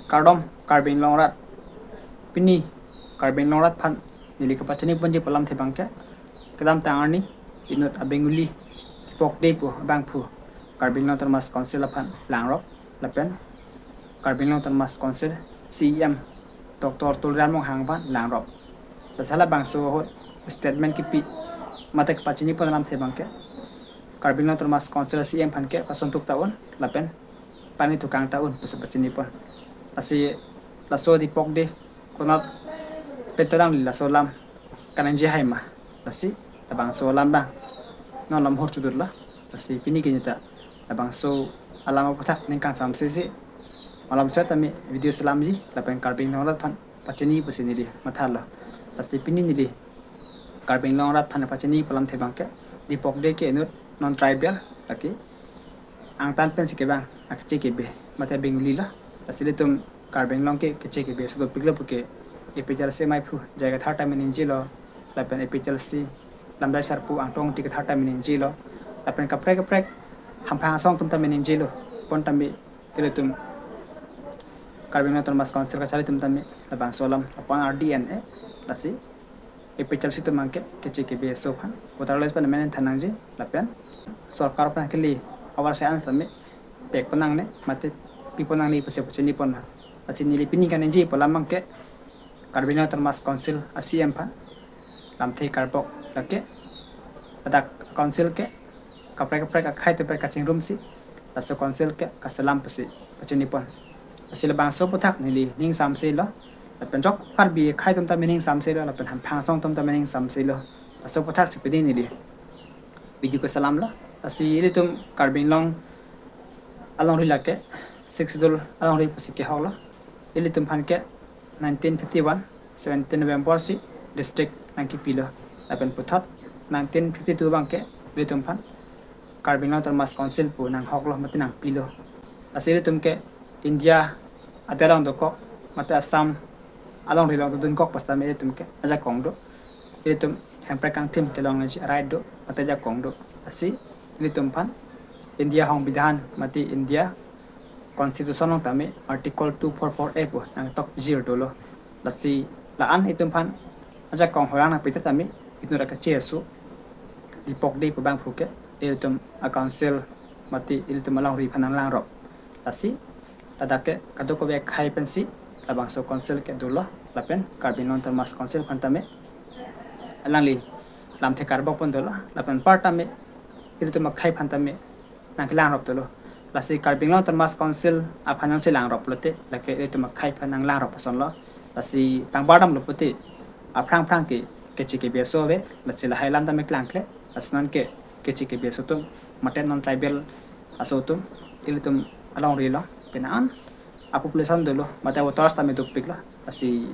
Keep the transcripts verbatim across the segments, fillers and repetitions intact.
Kardom, Karbi Anglong arat. Pini Karbi Anglong arat aphan neli kepachini ponji pu alamthe abangke, kedamtang arni inut a-Bengali Deepak Dey pu abangphu Karbi Anglong Autonomous Council aphan langrop, lapen Karbi Anglong Autonomous Council C E M Doctor Tuliram Ronghang aphan langrop. Lasi halabangso ahut statement kipi mate kepachini pon alamthe abangke, Karbi Anglong Autonomous Council C E M aphan ke pason tuk ta un, lapen pani thukang ta un pusi pachini pon. Lasi laso Deepak Dey konat peto dang laso alam kaningje hai ma. Lasi labangso alam abang non lam hor chudut lo. Lasi pini kini ta labangso alam aputhak ning kangsamse si malom set ami video selamji lapen Karbi Anglong arat aphan pachini pusi neli mathalo. Lasi pini neli Karbi Anglong arat aphan pachini pu alamthe abangke, Deepak Dey ke inut non tribal, lake angtan pensi kevang, akeche kebe mate Bengali lo. Lasi ilitum Karbi Anglong ke keche kebe aso dopiklo puke, A P H L C maiphu J I Kathar ta me ningjelo, lapen A P H L C lamdai sarpo Angtong Ingti Kathar ta me ningjelo, lapen kaprek kaprek hamphang asong atum ta me ningjelo. Bonta me ilitum Karbi Anglong Autonomous Council kacharli atum tame labangso alam apon ardi en-e. Lasi A P H L C atum abangke keche kebe aso aphan voter list pen amen than nangji lapen sorkar aphan kali avar sai an tame pek pon nangne mate pi pon nangne pusi pachini pon na. Lasi neli pini kaningje pu alam abangke Karbi Anglong Autonomous Council a C E M aphan lamthe karbok, lake ladak council ke kaprek kaprek akhei atum pen kachingrumsi laso council ke kaselam pusi pachini pon. Lasi labangso aputhak neli ning samselo, lapen jok Karbi akhei atum ta me ning samselo, lapen hamphang asong atum ta me ning samselo. Laso aputhak si pini neli video keselamlo. Lasi ilitum Karbi Anglong alongri lake Sixth Schedule alongri pusi kehoklo. Ilitum aphan ke nineteen fifty-one, seventeen November si district nangkipilo. Lapen puthot nineteen fifty-two abangke ilitum aphan Karbi Anglong Autonomous Council pu nanghoklo mate nangpilo. Lasi ilitum ke India adet along dokok mate Assam alongri along dodunkok pu setame ilitum ke ajakong do. Ilitum hemprek kangthim kelong nangji right do mate ajakong do. Lasi ilitum aphan India Songbidhan mate India Constitution along tame Article two four four A pu nangtok jir dolo. Lasi la-an itum aphan ajakong horang nangpite tame inut akeche aso Deepak Dey pu abangphu ke ilitum a-council mate ilitum alongri aphan nanglangrop. Lasi ladak ke kadokave akhei pensi labangso council ke dolo, lapen Karbi Anglong Autonomous Council aphan tame alangli lamthe karbok pon dolo, lapen par tame ilitum akhei aphan tame nangkelangrop dolo. Lasi Karbi Anglong Autonomous Council aphan jongsi langrop lote, lake ilitum akhei aphan nanglangrop asonlo. Lasi pangbar damlo puti aphrang aphrang ke keche kebe aso ave, lasi lahai alam tame klangkle. Lasi non ke keche kebe aso atum mate non tribal aso atum ilitum alongri lo, pini an a-population dolo mate voters tame dopiklo. Lasi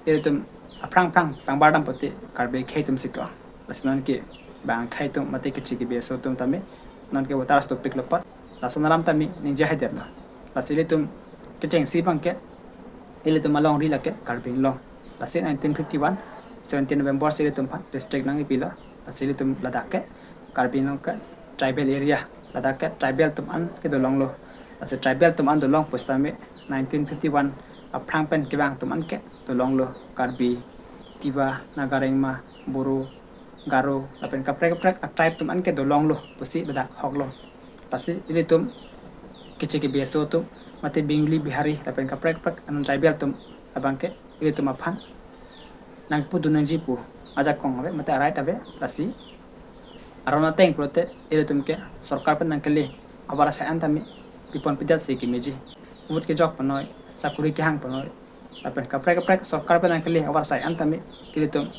ilitum aphrang aphrang pangbar dam puti Karbi akhei atum si ko. Lasi non ke bang akhei atum mate keche kebe aso atum tame non ke voters dopiklo apot lason alam tame ningje haidetlo. Lasi ilitum kechengsi abangke ilitum alongri lake Karbi Anglong. Lasi nineteen fifty-one, seventeen November si ilitum aphan district nangkipilo. Lasi ilitum ladak ke Karbi Anglong ke tribal area, ladak ke tribal atum an ke dolonglo. Lasi tribal atum an dolong pu setame nineteen fifty-one aphrang pen kevang atum an ke dolonglo. Karbi, Tiwa, Naga, Rengma, Boro, Garo, lapen kaprek kaprek a-tribe atum an ke dolonglo pusi ladak hoklo. Lasi ilitum keche kebe aso atum mate Bengali, Bihari lapen kaprek kaprek a-non-tribal atum abangke ilitum aphan nangpudun nangji pu ajakong ave mate a-right ave. Lasi aron ateng pulote ilitum ke sorkar pen nangkele avar asai an tame pipon pidet si kemeji. Vote kejok ponoi, sakuri kehang ponoi, lapen kaprek kaprek sorkar pen nangkele avar asai an tame ilitum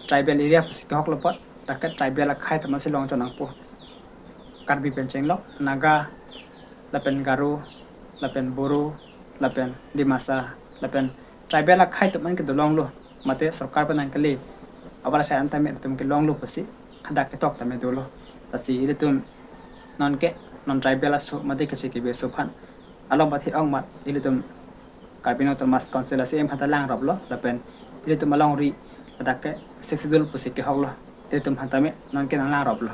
tribal area pusi kehoklo apot, lake tribal akhei atum an si long chon nangpo. Karbi pen chenglok Naga, lapen Garo, lapen Boro, lapen Dimasa, lapen tribal akhei atum an ke dolonglo. Mate sorkar pen nangkele avar asai an tame ilitum kelonglo pusi hadak ketok tame dolo. Lasi ilitum non ke non-tribal aso mate keche kebe aso aphan along pathe ong mat ilitum Karbi Anglong Autonomous Council a-C E M aphan ta langroplo, lapen ilitum alongri ladak ke Sixth Schedule pusi kehoklo, ilitum aphan tame non ke nanglangrop lo.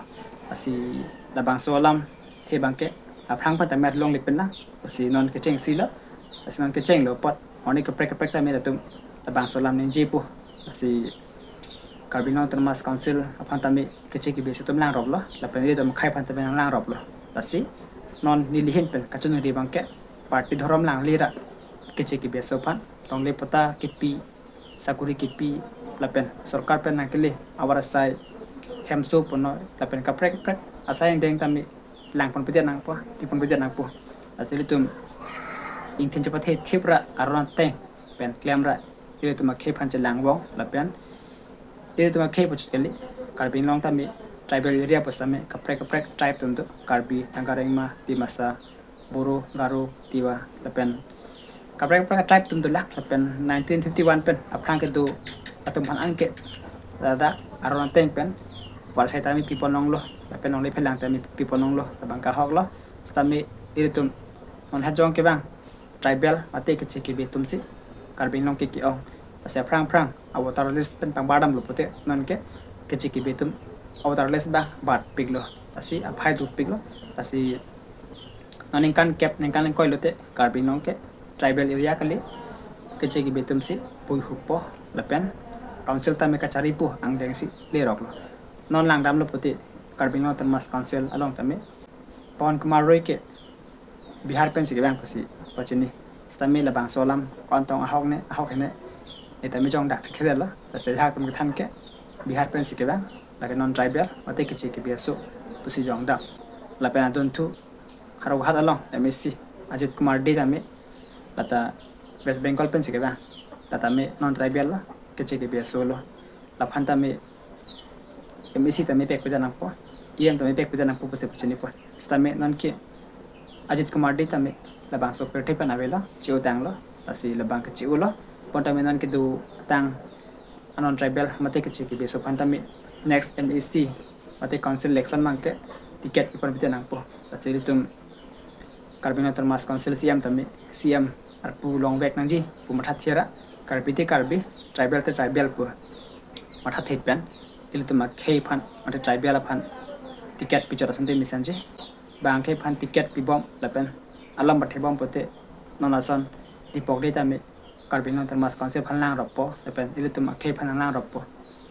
Lasi labangso alamthe abangke aphrang aphan tame longle pen lang. Lasi non kechengsilo, Lasi non kechenglo apot, oni kaprek kaprek tame latum labangso alam ningjepo. Lasi Karbi Anglong Autonomous Council aphan tame keche kebe aso atum langrop lo, lapen ilitum akhei aphan tame nanglangrop lo. Lasi non neli ahin pen kachiningri abangke, party dhorom langle ra keche kebe aso aphan, longle patta kepi, sakuri kepi, lapen sorkar pen nangkele abar asai, hemso punon, lapen kaprek kaprek asai angdeng tame langpon pedet nangpo, pipon pedet nangpo. Lasi ilitum ingthin chepathe thip ra aron ateng pen klem ra ilitum akhei aphan chelang vong, lapen ilitum akhei puchot kali, Karbi Anglong tame tribal area pusitame kaprek kaprek tribe atum do, Karbi, Naga, Rengma, Dimasa, Boro, Garo, Tiwa, lapen kaprek kaprek tribe atum dolang, lapen nineteen fifty-one pen aphrang kedo atum aphan anke ladak aron ateng pen abar asai tame pipon longlo, lapen longle phelang tame pipon longlo, labang ke ahok lo. Sitame ilitum non hajong kevang tribal mate keche kebe atumsi Karbi Anglong ke ke-ong. Lasi aphrang aphrang a voter list pen pangbar damlo pute nonke keche kebe atum a voter list abang barpiklo, lasi aphai dopiklo. Lasi non ningkan kep, ningkan ingkoi lote Karbi Anglong ke tribal area kali, keche kebe atumsi puihupo, lapen council tame kacharipo angdengsi leroklo. Non langdamlo pute Karbi Anglong Autonomous Council along tame Pawan Kumar Roy ke Bihar pensi kevang pusi pachini. Sitame labangso alam ko-an tong ahok ne, ahok hene, ne tame jongdak thekthedetlo. Lasi Bihar atum kethan ke Bihar pensi kevang, lake non tribal mate keche kebe aso pusi jongdak. Lapen adunthu Howraghat along M A C Ajit Kumar Dey tame lata West Bengal pensi kevang, lata tame non tribal lo, keche kebe aso lo. Laphan tame M A C tame pek pedet nangpo, E M tame pek pedet nangpo pusi pachinipo. Sitame nonke Ajit Kumar Dey tame labangso pirthe pen avelo, che-o tanglo, lasi labang ke che-o lo. Bonta me nonke do tang a non tribal mate keche kebe aso aphan tame next M A C mate council election abangke ticket pipon pedet nangpo. Lasi ilitum Karbi Anglong Autonomous Council C E M tame, C E M arpu longvek nangji pu mathathe ra, Karbi te Karbi, tribal te tribal pu mathathe pen ilitum akhei aphan mate tribal aphan ticket pichot ason te mesenji. Bang akhei aphan ticket pibom lapen alam pathebom pute non ason Dipok Dey tame Karbi Anglong Autonomous Council aphan langroppo, lapen ilitum akhei aphan langroppo.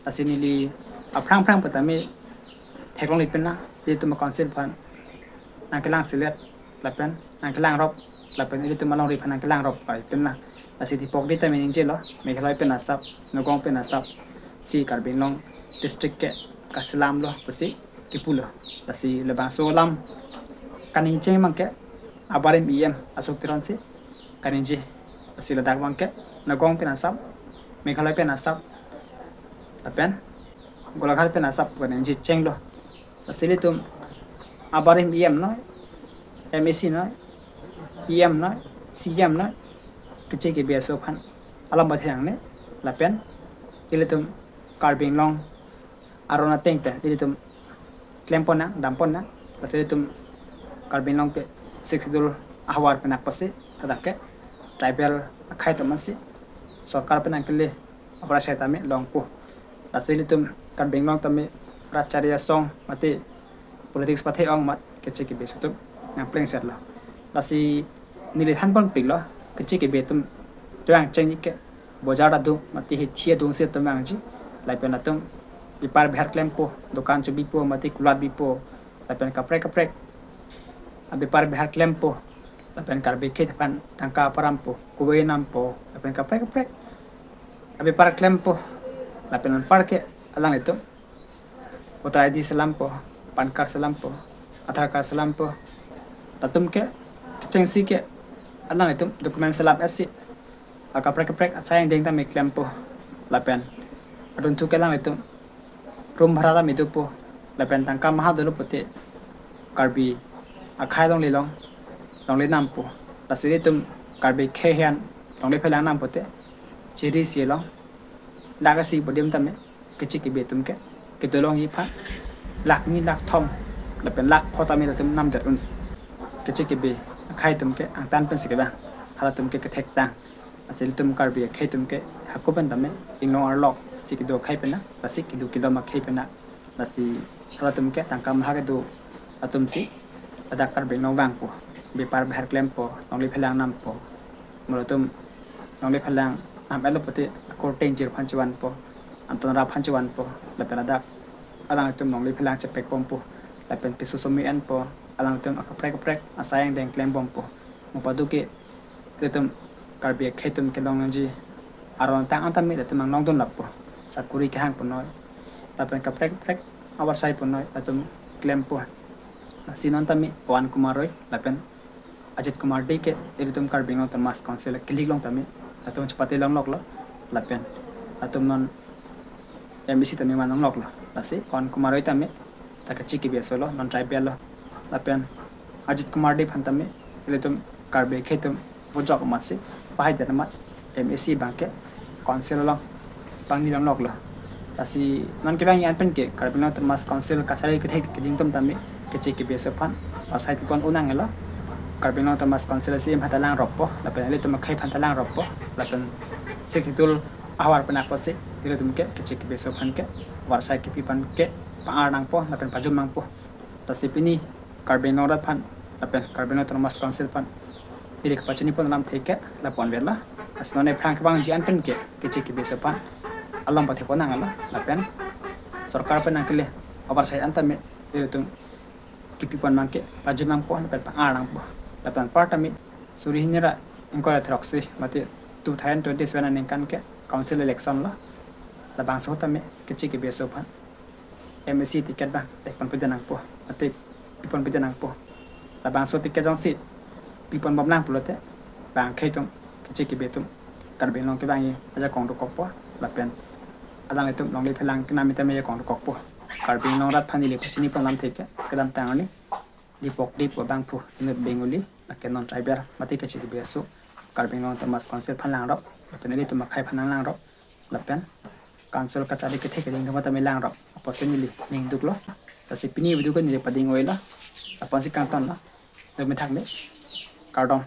Lasi neli aphrang aphrang pu tame theklongle pinlang, ilitum council aphan nangkelangselet, lapen nangkelangrop, lapen ilitum alongri aphan nangkelangrop ai pinlang. Lasi Dipok Dey tame ningjelo, Meghalaya pen asap, Nagaon pen asap, si Karbi Anglong district ke kaselamlo pusi kipulo. Lasi labangso alam kaningje abangke abarim E M Ashok Teronsi kaningje. Lasi ladak abangke Nagaon pen asap, Meghalaya pen asap, lapen Golaghat pen asap kaningje chenglo. Lasi ilitum abarim E M noi, M A C noi, E M noi, C E M noi, keche kebe aso aphan alam bathe nangne, lapen ilitum Karbi Anglong aron ateng pen ilitum klempon nang, dampon nang. Lasi ilitum Karbi Anglong ke Sixth Schedule ahavar pen apotsi hadak ke tribal akhei atum ansi sorkar pen nangkele abar asai tame longpo. Lasi ilitum Karbi Anglong tame rachari asong mate politics pathe ong amat keche kebe aso atum nangplengsetlo. Lasi neli thanponpiklo, keche kebe atum kevang chengji ke bojar adung mate hithi adungsi atum vangji. Lapen atum bepar behar klempo, dokan chobipo mate kulat bipo, lapen kaprek kaprek abepar behar klempo, lapen Karbi akhei aphan tangka parampo, kuvoi nampo, lapen kaprek kaprek abepar klempo, lapen anparke alanglitum voter I D selampo, PAN card selampo, Aadhaar card selampo. Latum ke kechengsi ke alanglitum document selam esi akaprek kaprek asai angdeng tame klempo, lapen adunthu ke alanglitum room bhara tame dopo, lapen tangka maha dolo pute Karbi akhei longle long, longle nampo. Lasi ilitum Karbi akhei aphan longle phelang nam pute chiri si long, lakh isi pu adim tame keche kebe atum ke kedolongji aphan lakh ni lakh thom lapen lakh pho tame latum namdet un. Keche kebe akhei atum ke angtan pensi kevang, halatum ke kethektang. Lasi ilitum Karbi akhei atum ke hako pen tame inglong arlok si kedo akhei pen nang, lasi kedo kedom akhei pen nang. Lasi halatum ke tangka maha kedo atumsi ladak Karbi Anglong vangpo, bepar behar klempo, longle phelang nampo, Mo latum longle phelang nam elo pute akur tengjir aphan chevanpo, anton ra aphan chevanpo, lapen ladak alangtum longle phelang chepek bompo, lapen piso somi enpo, alangtum akaprek kaprek asai angdeng klem bompo. Mo padu ke ilitum Karbi akhei atum kelong nangji aron tang an tame ilitum anglong dun lapo. Sakuri kehang punoi, lapen kaprek kaprek avarsai punoi latum klempo. Si non tame Pawan Kumar Roy lapen Ajit Kumar Dey ke ilitum Karbi Anglong Autonomous Council kilik long tame latum chepate longloklo, lapen latum non M A C tame man longloklo. Lasi Pawan Kumar Roy tame ta kachi kebi aso lo, non tribal lo, lapen Ajit Kumar Dey aphan tame ilitum Karbi akhei atum vojok amat si pahai den amat M A C abang ke council along pangni longloklo. Lasi non kevang an pen ke Karbi Anglong Autonomous Council kachari kethe keding atum tame kachi kebi aso aphan avarsai pipon un nanglo. Karbi Anglong Autonomous Council si em hata langrokpo, lapen ilitum akhei aphan ta langrokpo, lapen sik hitul ahavar pen apotsi ilitum ke kachi kebi aso aphan ke avarsai kepi aphan ke pang-ar nangpo lapen pajum nangpo. Lasi pini Karbi Anglong Rat aphan lapen Karbi Anglong Autonomous Council aphan neli kepachini pon alamthe ke lapu-an avelo. Lasi non aphrang kevangji an pen ke kachi kebi aso aphan along pathe pon nanglo, lapen sorkar pen nangkele avarsai an tame ilitum kepi aphan abang ke pajum nangpo lapen pang-ar nangpo. Lapen anpar tame suri hini ra ingkoi ra throk si mate two thousand twenty-seven aningkan ke council election lo. Labangso tame kachi kebi aso aphan M A C ticket abang tek pon pide nangpo, mate pipon pide nangpo. Labangso ticket jongsi pipon bom nang pulote bang akhei atum, kachi kebi atum, Karbi Anglong kevangji ajakong dokokpo, lapen alanglitum longle phelang kenam tame ajakong dokokpo. Karbi Anglong Rat aphan neli pachini pon alamthe ke kedamtang arni Dipok Dip abangphu inut Bengali, lake non tribal mate kachi kebi aso Karbi Anglong Autonomous Council aphan langrok, lapen ilitum akhei aphan nanglangrok, lapen council kachari kethe keding atum tame langrok apotsi neli ning duklo. Lasi pini video ke neli pading oilo. Lapu-an si kangtonlo. Dome thakme. Kardom.